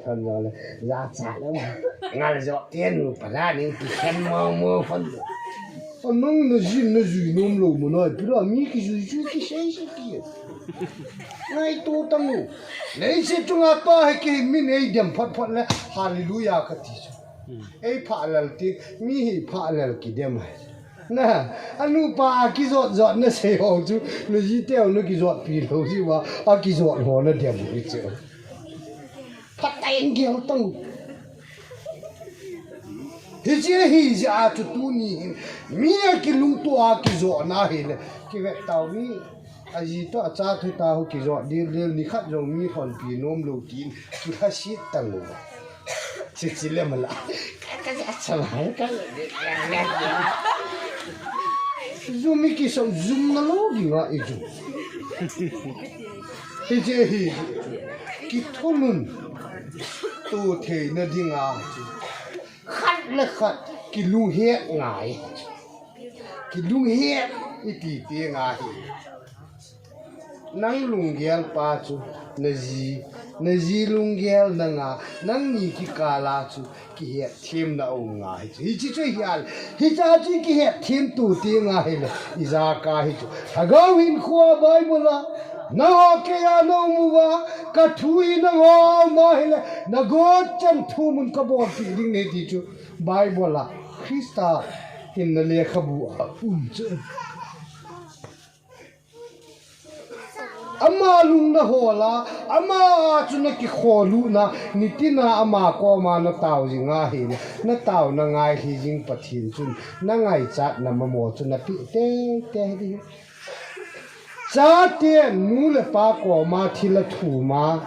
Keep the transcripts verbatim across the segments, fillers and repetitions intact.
Thon jong le, ja cha le, ngal jo tien nu pa la ning ki khen mo mo phon. Anung na jin na jui nom lou mo nai, pira mi ki jui jui ki sei sei ki. Ngai tu tang u. Leiset chunga pa hi ki min ei dem phot phot le, hallelujah ka ti chu. Ei pha lal ti, mi hi pha lal ki dem ai. Na, anu pa a ki jot jot na sei ho chu, na ji teu na ki jot pi lou ji wa, a ki jot ho na dem ki chu. Phatah in gel tang. Hiche hi jeh a chu tuni hin mi a kilungto a kijotna hile, kivet tau mi. Aji toh acha thu tah ho kijot dildil, nikhat jong mi honpi nom lou tin kilhasit tang u. Chichi le mala. Ka, ka, ka, ka, jum i kisou jum na lou ding a i jum. Hiche hi kithunun to theina dinga chu khat le khat kilunghet ngai. Kilunghet i ti ti ngai. Nang lunggel pa chu na ji, na ji lunggel na nga, nangni kikal a chu kihetthem na um ngai. Hiche chu hial, hiche chu kihetthem tu ti ngai le, i jaka hi chu. Lhagao hinkho a Bible a, nangho kei a na um uva, ka thu hi nangho a um ahile, na got chan thumun ka bolpi ding nei ti chu. Bible a, Christa hinna lekhabu a um chu. Ama lung na hol a, ama a chu na kikholutna, nitina ama koma na tao jing ahile, na taona ngai hi jing Pathen chun, na ngaichatna mamo chu na pe teitei ding. Chate nu le pa koma thil a thum a,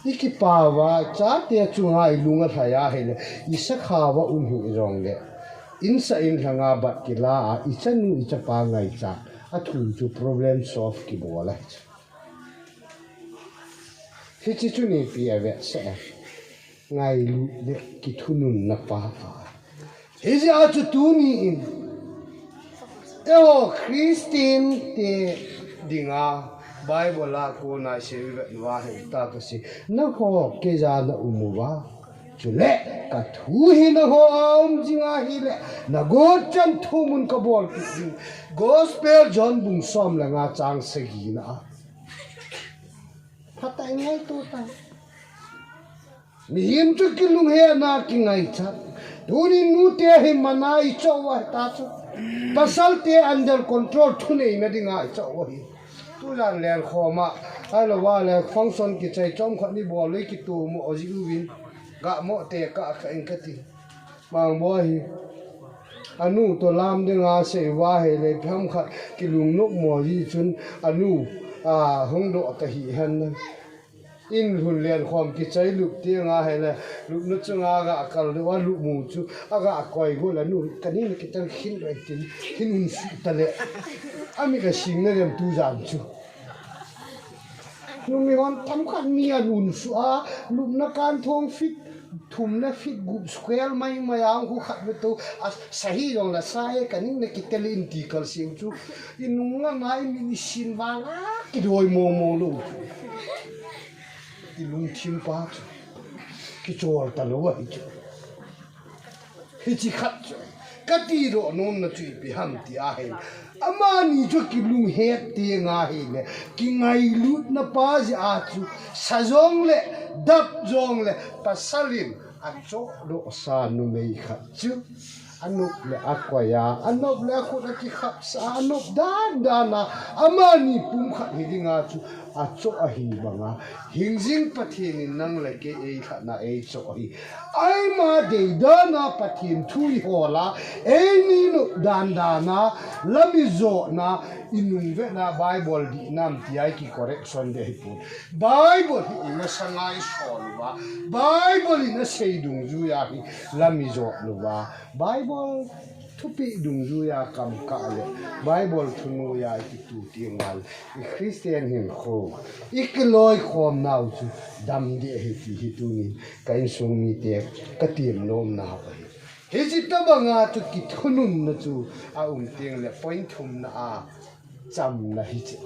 i kipah uva, chate chunga i lung a lhai ahile, i sakha uva um hih jongle, insa inlhanga bat kila a, i chanu i chapa ngaichat a thum chu problem solve kibol ahi chu. Hiche chu nipi a vetsah e. Ngailut le kithununna pa a. Hijeh a chu tuni in, eiho Christian te dinga Bible a kona i sei uva hita kasei. Nangho kei a na um uva. Chule, ka thu hi nangho a um jing ahile, na got chan thumun ka bolpi ding. Gospel John bung som le nga chang sagi na a. Phatah in ngaito tang. Mihem chu kilunghetna kingaichat. Tuni nute hi mana i choh uva hita chu. Pasal te under control thuneina dinga i choh uva hi. Tujan lenkhom a, ahilou vale function kichai chomkhat ni bol le kitomo ji uvin. Ga mo te ka ka in kati. Mangboi hi. Anu toh lam dinga sei uva ahile, ipi ham khat kilungnop mo ji chun, anu, a, hung doh ta hi hen. In lhun lenkhom kichai lup ti anga ahile, lupna chunga aga kal le, a lup mu chu, aga koi go le, anu, ka ning le kitel khin le tin, hin un su ta le. Ami ka sing na lem tujan chu. Numei hon themkhat mi a lun su a, lupna kan thong feet thum le feet gup square mai mai a khu khat ve to, a sa hi jong la sa e ka ning le kitel in ti kal siu chu. I nung nga ngai mi i sin vang a, kidoi mo mo lou. I lungthim pa chu. Kichol ta lou ahi chu. Hiche khat chu, ka tidoh nomna chu ipi ham ti ahile, amani chu kilunghet teng ahile, kingailutna pa jeh a chu, sa jong le, dap jong le, pasal in achoh doh sa numei khat chu, anop le akoi a, anop le akhut akikhap sa, anop dan dan a, amani pumkhat hi dinga chu, achoh ahi banga, hingjing Pathen in nang le kei eilhatna eichoh ahi. Eima deidan a Pathen thu ihol a, eini nop dan dan a, lam ijotna, inung vetna Bible dih nam ti a iki correction ding ahipoi. Bible hi imasanga isol uva, Bible in asei dungjuia hi lam ijot uva, Bible thupeh dungjuia kam kah le, Bible thunoi a ikitu teng uva le, i Christian hinkho, ikiloikhom nau chu dam ding ahi ti hi tunin ka insung mite ka temnomna u ahi. Hiche tobanga chu kithununna chu aum teng le point thumna a chamna hiche.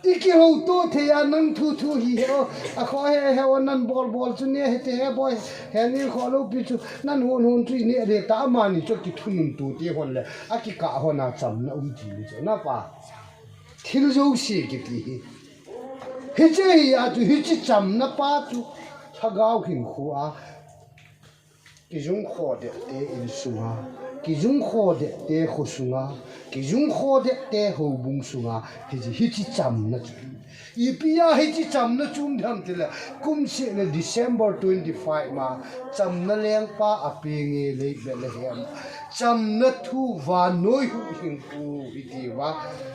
Iki ho to thei a nang thu thu hi he o. A kho he he o nan bol bol chu ne he te he boi. He ni kho lo pi chu nan hon hon chu ne de ta ma ni chu ki thunun tu te hon le. A ki ka hon a chamna um ti ni chu na pa. Thil jouse ki ti hi. Hiche hi a chu hiche chamna pa chu. Lhagao hin khu a. Kijung kho deh te insunga, kijung kho deh te khosunga, kijung kho deh te houbung sunga, hichi, hichi chamna chu. Ipi a hichi chamna chu um diham tile, kumseh le December twenty-five ma, chamna lengpa a penge lei Bethlehem. Chamna thu vannoi huhhingpu hiti va,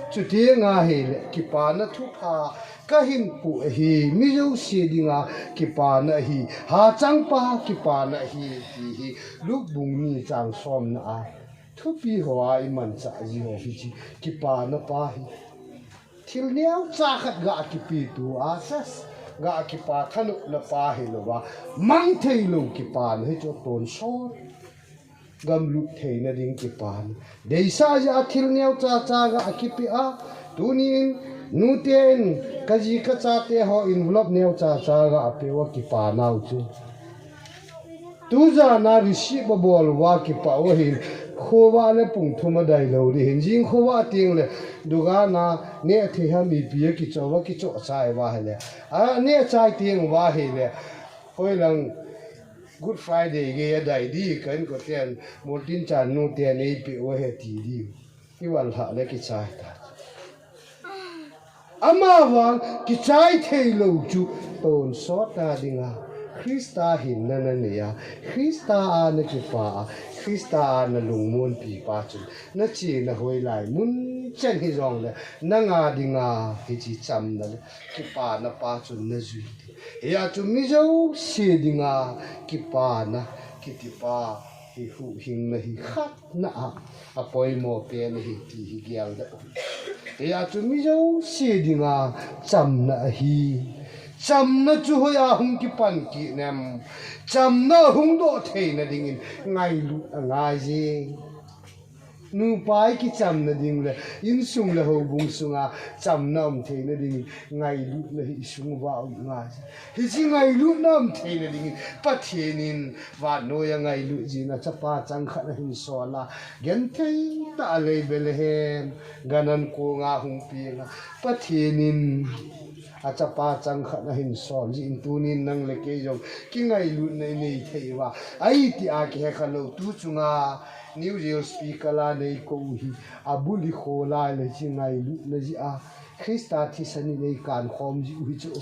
chuti nga hile, kipana thupha, Ka hin pu ahi, mi jouse dinga kipana ahi, hachangpa kipana ahi, ti hi Luke bung ni chang somna a. Thupi hoa imanchah ji ho hichi, kipana pa hi. Thil neocha khat ga kipetu a, sas, ga kipa thanopna pa hilouva, mang theilou kipana hi chu tonsot. Gamlut theina ding kipana. Deisah jeh a thil neocha cha ga akipe a. Tunin, nute in, kaji kachate ho envelope neocha cha ga ape uva kipana u chu. Tujan a receive abol uva kipa u ahin, khovah le pung thum adai lou ding ahin, jing khovah teng le, dukan a neh thei ham ipi a kichoh uva kichoh chai uva ahile. A neh chai teng uva ahile. Hoilang Good Friday gei adai di, ka inkoten, Moltin chan nuten eipe uva ahi ti di. Ival lhah le kichai ta. Amavang kichai theilou chu tonsot a dinga. Christa hinna nanei a. Christa a nakipa a. Christa a nalungmonpi pa chun. Nachena hoilai mun chen hijongle. Nanga dinga. Hichi chamna le. Kipana pa chun najui. Hia chu mi jouse dinga kipana, kitipa, hi huhhingna hi khatna a, apoimo pen ahi ti hi geldoh. Hia chu mi jouse dinga chamna ahi. Chamna chu hoiya hung kipan kit nem. Chamna hung doh theina dingin ngailut angai jing. Nupa i kichamna ding le, insung le houbung sunga chamna um theina ding, ngailutna hi isung uva um ngai. Hichi ngailutna um theina ding, Pathen in vannoiya ngailut jin achapa changkhat ahin sol a, genthei tah a lei Bethlehem, gan an konga hung peng a, Pathen in achapa changkhat ahin sol jin tunin nang le kei jong kingailutna inei thei uva, ahi tia kihekha lou tu chunga, New Year speaker la neikou u hi, abul ikho lai le chi ngailutna jeh a, Christa thisan in eikan khom jiu hi chu.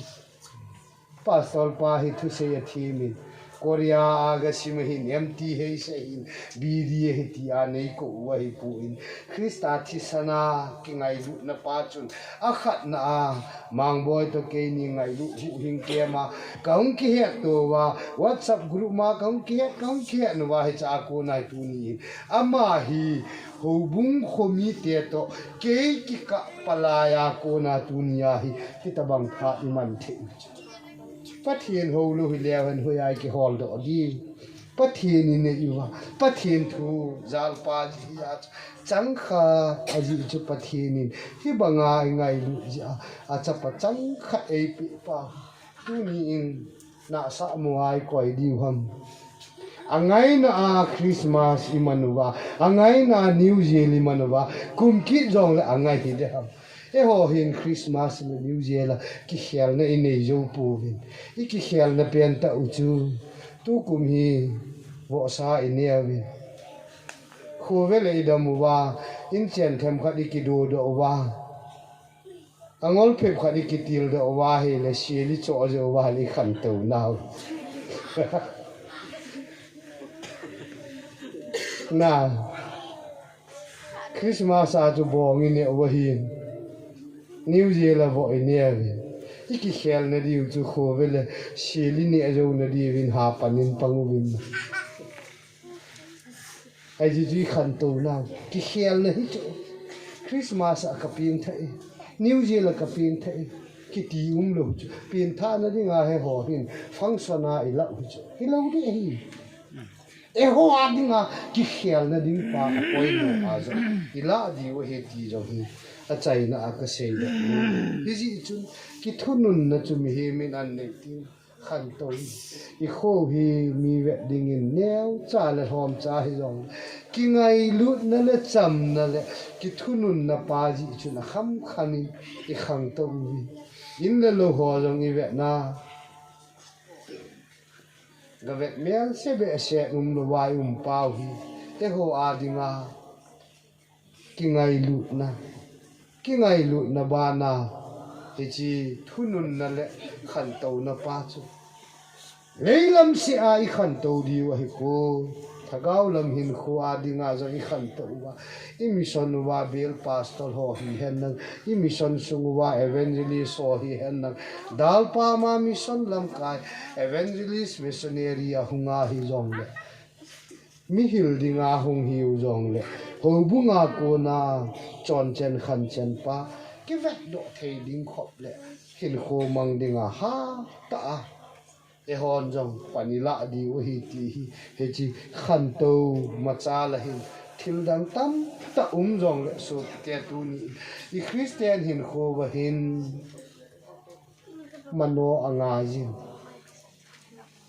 Pastor pa hi thusei athem in, Korea a gasim ahin, M T H ahin, B D ahi tia neikou u ahipon, Christa thisan a kingailutna pa chun, akhatna a, Mangboi toh keini ngailut huhhing kema, kahung kihetto uva, WhatsApp group ma kahung kihet, kahung kihet uva hiche a kona hi tuni hin. Ama hi houbung khomite toh kei kikah palai a kona tunia hi, hitabang phat iman thei. Pathen houlou hileu hen hoiya ikihol doh di. Pathen inei uva, Pathen thu jalpa jeh a changkhat ajeh chu Pathen in hibanga ingailut jeh a, achapa changkhat eipeh pa. Tunin nahsah mo a ikoi diu ham. Angaina a Christmas iman uva, angaina a New Year iman uva, kum kit jongle angai hidem. Eiho hin Christmas le New Year a kikhelna inei jou pouvin. Ikikhelna pentah u chu tukum hi vohsa inei uvin. Khovel a idam uva, inchen themkhat ikidodoh uva. Angol phep khat ikitildoh uva ahile, sel ichoh jeh uva ahile ikhantou nau. Na. Christmas a chu bong ineh uva ahin. New Year a voh ineh uvin. Ikikhelna diu chu khovel a sel ineh jouna diuvin hapan in pang uvin. Ahi chu ikhantou nau. Kikhelna hi chu. Christmas a kapeng thah e. New Year a kapeng thah e. Kiti umlou chu. Pengthahna dinga hiho hin. Function a ilah u chu. Hilou ding ahi. Eiho a dinga kikhelna ding pa apoimo a jong ilah diu ahi ti jong hi Achaina a kasei ding. Hijeh chun kithununna chu mihem in anei ding. Khantou hi, i kho hi mi vet dingin neocha le lhomcha hijong, kingailutna le chamna le kithununna pa jeh chun akham kham in i khangtou uve. In le lou ho jong i vetna, gavet mel se behseh umlouva i um pau hi, eiho a dinga kingailutna, kingailutna bana, hiche thununna le khantouna pa chu leilam sea i khantou diu ahipoi. Lhagao lam hinkho a dinga jong i khantou uva, i mission uva bel pastor ho hihen lang, i mission sung uva evangelist ho hihen lang, dalpa ma mission lamkai evangelist missionary ahunga hijongle, mi hil dinga hung hiu jongle, houbunga kona chonchen khanchen pa kivetdoh thei ding khop le hinkho mang dinga hatah a eihon jong pan ilah diu ahi ti hi, hiche khantou machal a hin thildang tamtah um jongle, sopite, tuni i Christian hinkho uva hin mano angaiyin,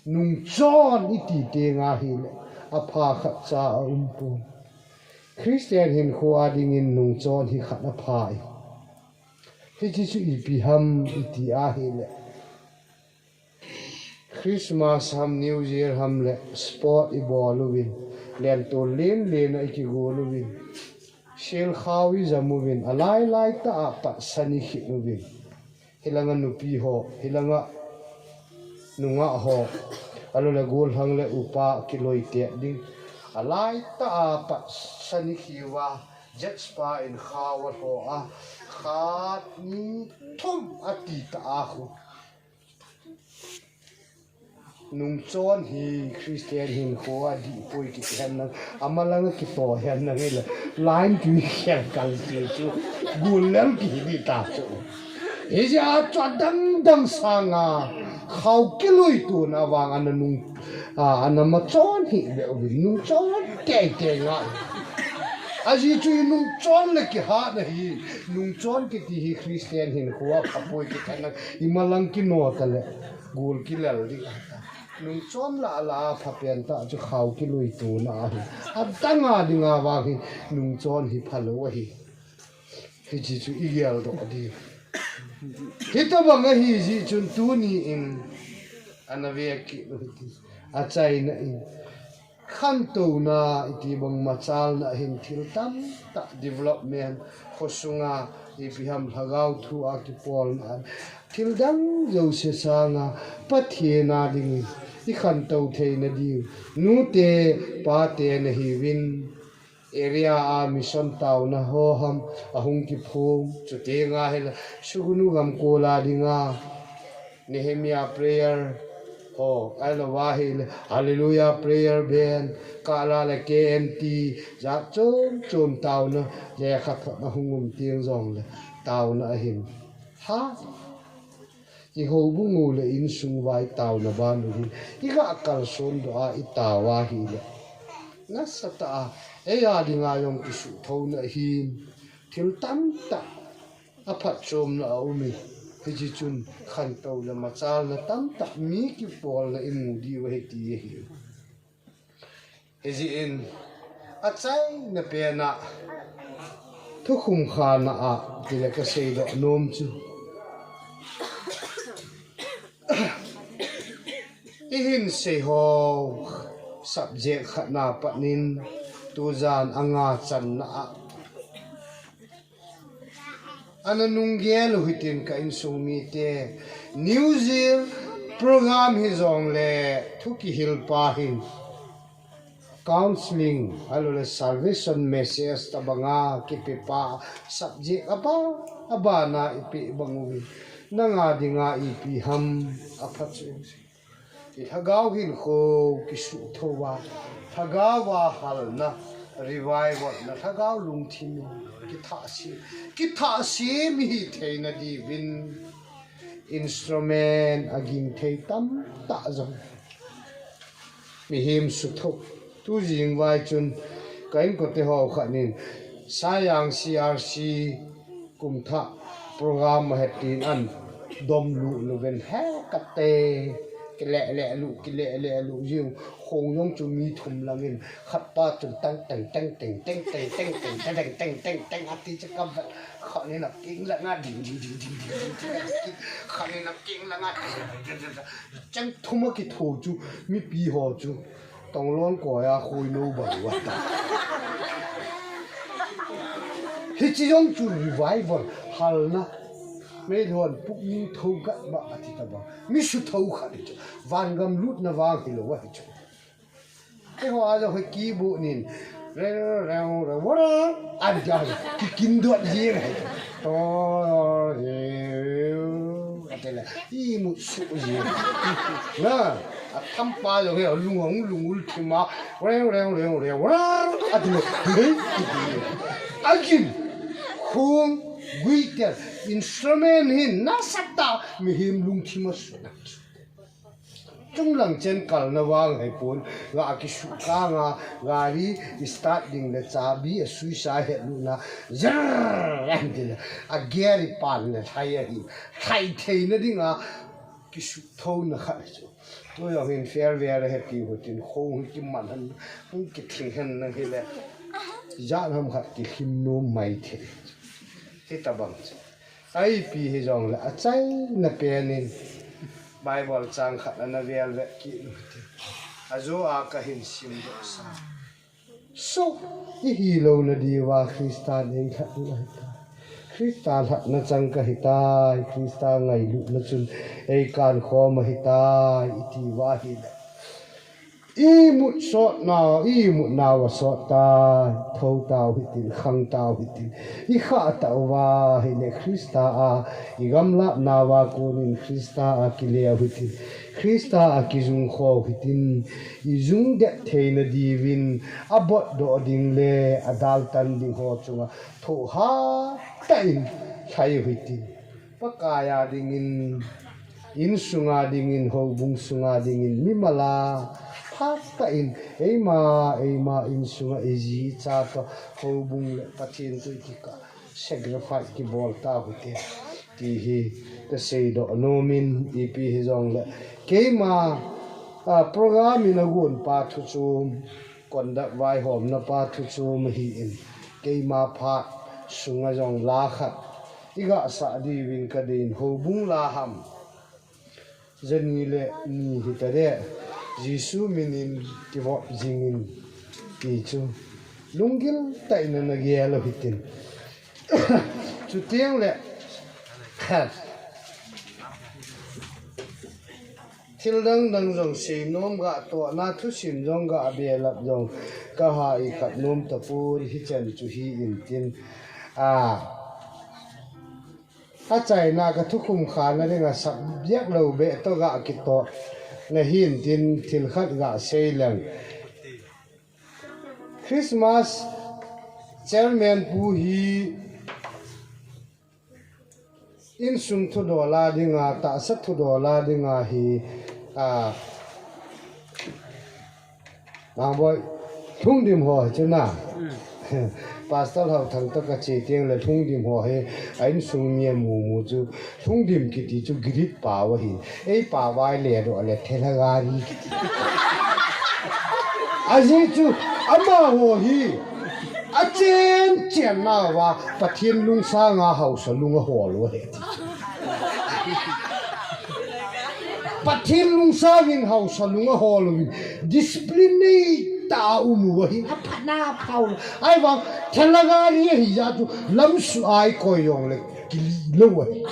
nungchon iti tenga hile apha khatcha aumpon. Christian hinkho a dingin nungchon hi khat apha e. Hiche chu ipi ham iti ahile, Christmas ham, New Year ham le sport ibol uvin, lentol lenlen a ikigon uvin, selkhao ijam uvin, alailai tah a patsan ikhit uvin, hilanga nupi ho, hilanga nungah ho, ahiloule gollhang le upa kiloitet ding, alaitah a patsan ikhiuva, judge pa in khao alho a, khat ni thum atitah a khu, nungchon hi Christian hinkho a dihpoi kiti henlang, amalanga kito henlang hile, line tui khelkal ti chu, gullel kihi dita chu. Hijeh a chu adangdang sanga khao kiloitona vang ana nung, a, ana machon hih beh uvin, nungchon teitei ngai. Ajeh chu inungchon le kihatna hi, nungchon kiti hi Christian hinkho a phapoi kiti henlang, imalang kino tale, gul kilel ding ata. Nungchon lah lah a phapen tah chu khao kiloitona ahi. Adanga dinga vang hi nungchon hi phalou ahi. Hiche chu igeldoh ding. Hitobang ahijeh chun tuni in ana vekit u hite. Achaina in, khantouna iti bang machalna hin thil tamtah development, khosunga ipi ham lhagao thu a kipolna, thildang jouse sanga Pathen a dingin ikhantou theina diu, nute pate nahiuvin, area a mission taona ho ham ahung kiphong, chutenga hile Sugnu gamkol a dinga Nehemiah prayer ho, ahilouva hile Hallelujah prayer band, kala le K N T, jat chom chom taona, lekhathot ahung um teng jongle, taona ahin ha. Ihoubung u le insung uva itaona ban u hin, iga kalsondoh a itao ahile, nasatah a, eia dinga jong kisuhthouna ahin, thil tamtah aphatchomna aumin, hiche chun khantou le machalna tamtah mi kipolna imu diu ahi ti ahi. Hijeh in, achaina pena, thukhum khana a, tile kaseidoh nom chu, ihin seiho subject khatna patnin, tujan anga channa a, ana nunggel u hitin ka insung mite, New Year program hijongle thu kihilpa hin counseling, ahiloule salvation message tobanga kipepa subject aba, abana ipeh bang uvin, nanga dinga ipi ham aphatchom, ilhagao hinkho kisuhthouva, lhagaova halna, revivalna, lhagao lungthim in kithahsem, kithahsem ihi theina diuvin, instrument agingthei tamtah jong, mihem suthou, tujing vai chun ka inkote ho khatnin, Saiyang C R C Kumthah program ahi tin an dom lu lu ven he kate. Kile le lu, kile le lu jiu. Khong jong chu mi thum langin khat pa chun tang tang tang tang tang tang tang tang tang tang tang tang tang ati chu ka vet. Khat nin a king langa ding ding ding ding ding ding ding. Khat nin a king langa ding ding ding ding ding. Chang thum a kitho chu mipi ho chu. Tonglon koi a khoi no bang uva ta. Hichi jong chu revival halna. Meilhon pukning thougat ba ati ta ba. Mi su thou khat hi chu. Vangam lutna vang hilou ahi chu. Eiho a jong hi kibu nin. Reu, reu, reu, reu, reu. An jong kikin dot jing ahi chu. To, reu. Ati le. Imut su jing. Na. Atham pa jong hi, lung hong lung ul thim a, reng, reng, reng, reng, reng, ati le, hei, ati le. Ajin, khong, guitar, instrument hin, nasatah, mihem lungthim a suna. Chunglang chen kalna vang hei pon, ga kisu kang a, gari, start ding le chabi, a sui sa het luna, zrrr, ati le, a gear i pan le, thai ahi, thai theina ding a, kisu thouna khat chu. Tu jong hin farewell ahi ti hu tin khong hi kiman han, hung kithing han nang hile. Jan ham khat kilhim nom mai thei. Hitabang chu. Ipi hijongle achaina pen in Bible chang khat ana vel ve kit u hite. Ajo a kahin sim doh sa. So, ihi louna diuva Christa nei lhat u ahitai. Christa lhatna chang kahitai, Christa ngailutna chun eikan khom ahitai, iti uva ahile. Imut sotna, imutna uva sot tai, thou tau hitin, khang tau hitin. Ikha tauva ahile Christa a, igamlatna uva konin Christa a kile u hitin. Christa a kijung kho u hitin. Ijung det theina diuvin, abotdoh ding le adaltan ding ho chunga thoh hatah in lhai u hitin. Pakai a dingin, insunga dingin, houbung sunga dingin, mimal a phatah in, eima, eima insunga, iji, icha toh, houbung le Pathen toh ikikah sacrifice kibol tau hite, ti hi kasei doh nomin, ipi hijongle. Keima, a, program in agon pa thu chu, conduct vaihomna pa thu chu, ahin, keima phat sunga jong la khat iga sah diuvin kadei in, houbung la ham. Jani le ni hitade, Jesu minin kivop jingin ti chu lunggil tah in ana gel u hitin. Chuteng le, thil dang dang jong seinom ga tohna thusim jong ga belap jong kaha ikhat nom tapon hichan chu hi intin. A, Achaina ka thukhum khana dinga subject lou beh toh ga kitoh na hintin thil khat ga sei leng. Christmas chairman pu hi insung thudola dinga, tahsa thudola dinga hi, a, Mangboi, lhungdim ho hi chu na. Pastor Haothang toh kache teng le lhungdim ho hi, a insung mi amu mu chu, lhungdim kiti chu girit pao ahi. Ei pao vai le doh le thela gari kiti. Ajeh chu, amaho hi, achen chen nauva, Pathen lungsanga haosa lung ahol u ahi. Pathen lungsangin haosa lung ahol uvin, discipline nei tah a um u ahi, aphatna aphau. Ahivang, thela gari ahi jeh chu, lamsuh a ikoi jongle, kilih lou ahi.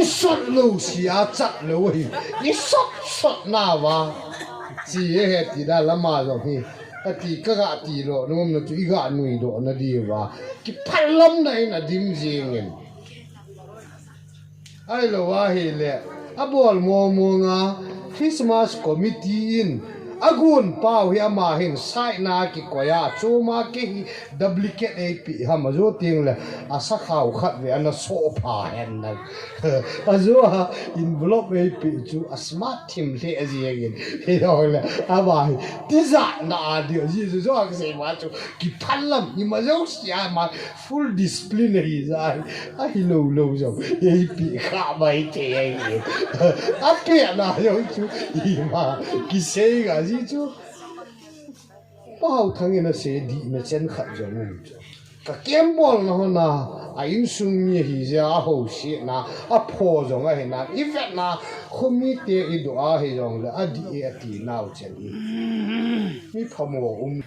Isot lou sia chat lou ahi. Isot sot nauva. Chi ahi ti da lama jong hi. Ati kaga ti lou, nomna chu iga nui doh na diuva. Kiphalam na in adim jingin. Ahilou ahile, abol mong mong a, Christmas committee in, Agon pau hi ama hin side na kikoi a, chuma kei hi duplicate eipeh ham ajo tengle, asakhao khat ve ana sopha hen na. Ajo a envelope eipeh chu a smart thim lheh jengin. Hijongle, ama hi tijat na a ding, ajeh chu jo a kisei ma chu, kiphalam ima jouse a ama full discipline ahi jeh a, ahilou lou jong eipeh kha mai thei ahi. Apeh na jong chu ima kisei ga ji chu. Pa Haothang in asei dihna chen khat jong um chu. Ka camp bolna hon a, a insung mi ahi jeh a, ahouse na, apho jong ahi na, ivet na, khomite idoh a hijongle, adih e ati nau chen hi. Mi phamo um.